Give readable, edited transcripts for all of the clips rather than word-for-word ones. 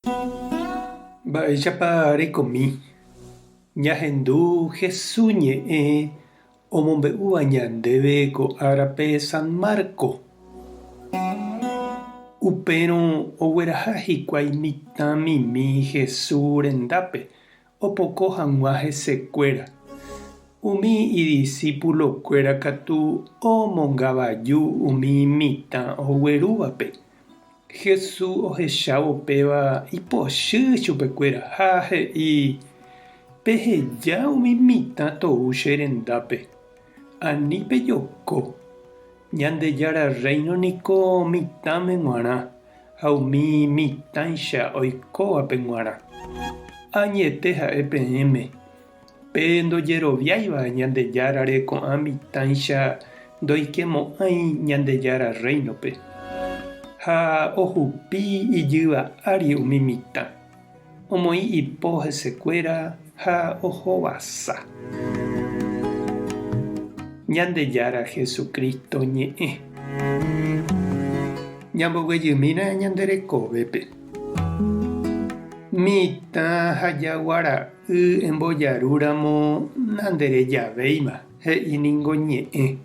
Mba'éichapa rekomi ñahendu Hesu ñe'ẽ omombe'úva ñandéve ko árape San Marco? Upérõ ogueraha hikuái mitã mimi Hesu rendápe opoko hag̃ua hesekuéra. Umi idisipulokuéra katu omongavaju umi mitã oguerúvape. Jesús ohechávo péva ipochy chupekuéra ha he'i, Peheja umi mitã tou che rendápe, ani pejoko. Ñandejára Rréino niko mitãme g̃uarã ha umi mitãicha oikóvape g̃uarã. Añete ha'e peẽme, pe ndojeroviáiva Ñandejárare ko'ã mitãicha ndoikemo'ãi Ñandejára Rréinope. Ha ohupi ijyva ári umi mitã, omoĩ ipo hesekuéra ha ohovasa. Ñandejára Jesucristo ñe'ẽ. Ñamboguejymína ñande rekovépe. Mitã ha jaguara'y embojarúramo nanderejavéima, he'i ningo ñe'ẽ.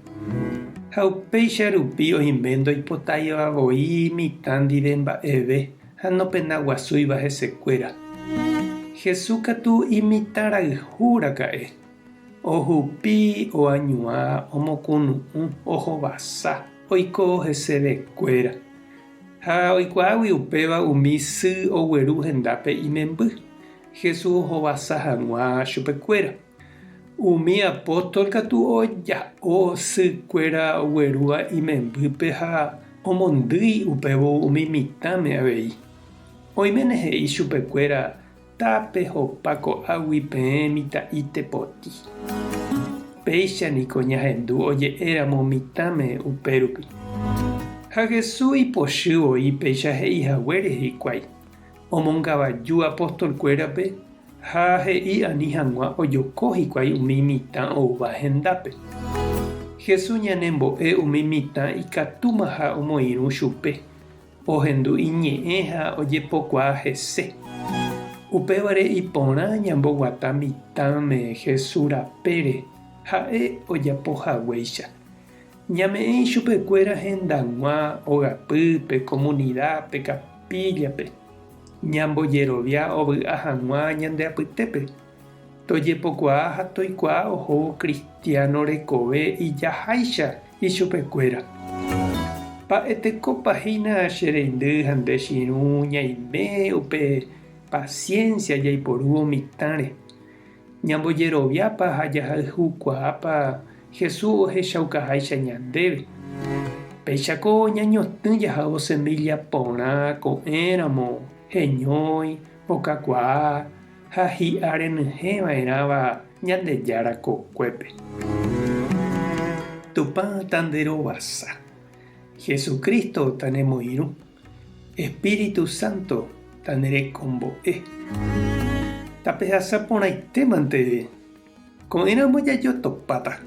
Ha upéicha rupi oime ndoipotáiva voi mitã ndive mba'eve ha nopenaguasúiva hesekuéra. Jesús katu imitãrayhu raka'e. Ohupi, oañuã, omokunu'ũ, ohovasa, oiko hesevekuéra. Ha oikuaágui upéva umi sy ogueru hendápe imemby, Jesús ohovasa hag̃ua chupekuéra. Umi apóstol katu oja'o sykuéra oguerúva imembýpe ha omondýi upévo umi mitãme avei. Oiméne he'i chupekuéra Tapehopa ko'águi peẽ mitã'i tepoti. Péicha niko ñahendu oje'éramo mitãme upérupi. Ha Jesús ipochy voi péicha he'i haguére hikuái, omongavaju apostolkuérape ha he'i ani hag̃ua ojoko hikuái umi mitã oúva hendápe. Jesús ñanembo'e umi mitã ikatúmaha omoirũ chupe, Ohendu iñe'ẽ ha ojepokuaa hese. Upévare iporã ñamboguata mitãme Jesús rapére, ha'e ojapo haguéicha. Ñame'ẽ ichupekuéra hendag̃ua ogapýpe, komunidápe, kapíllape. Ñambojerovia ovy'a hag̃ua ñande apytépe. Tojepokuaa ha toikuaa ohóvo kristiáno rekove ijaháicha ichupekuéra. Mba'etekópa hína che reindy ha nde che irũ ñaime upe paciencia jaiporúvo mitãre? Ñambojeroviápa ha jahayhukuaápa Jesús ohechaukaháicha ñandéve? Péichako ñañotỹ jahávo semilla porã ko'ẽramo heñói, okakuaa, ha hi'a renyhẽ va'erãva Ñandejára kokuépe. Tupã tanderovasa. Jesucristo tanemoirũ. Espíritu Santo tanerekombo'e. Tapehasa porãite mante ko'ẽramo jajotopáta.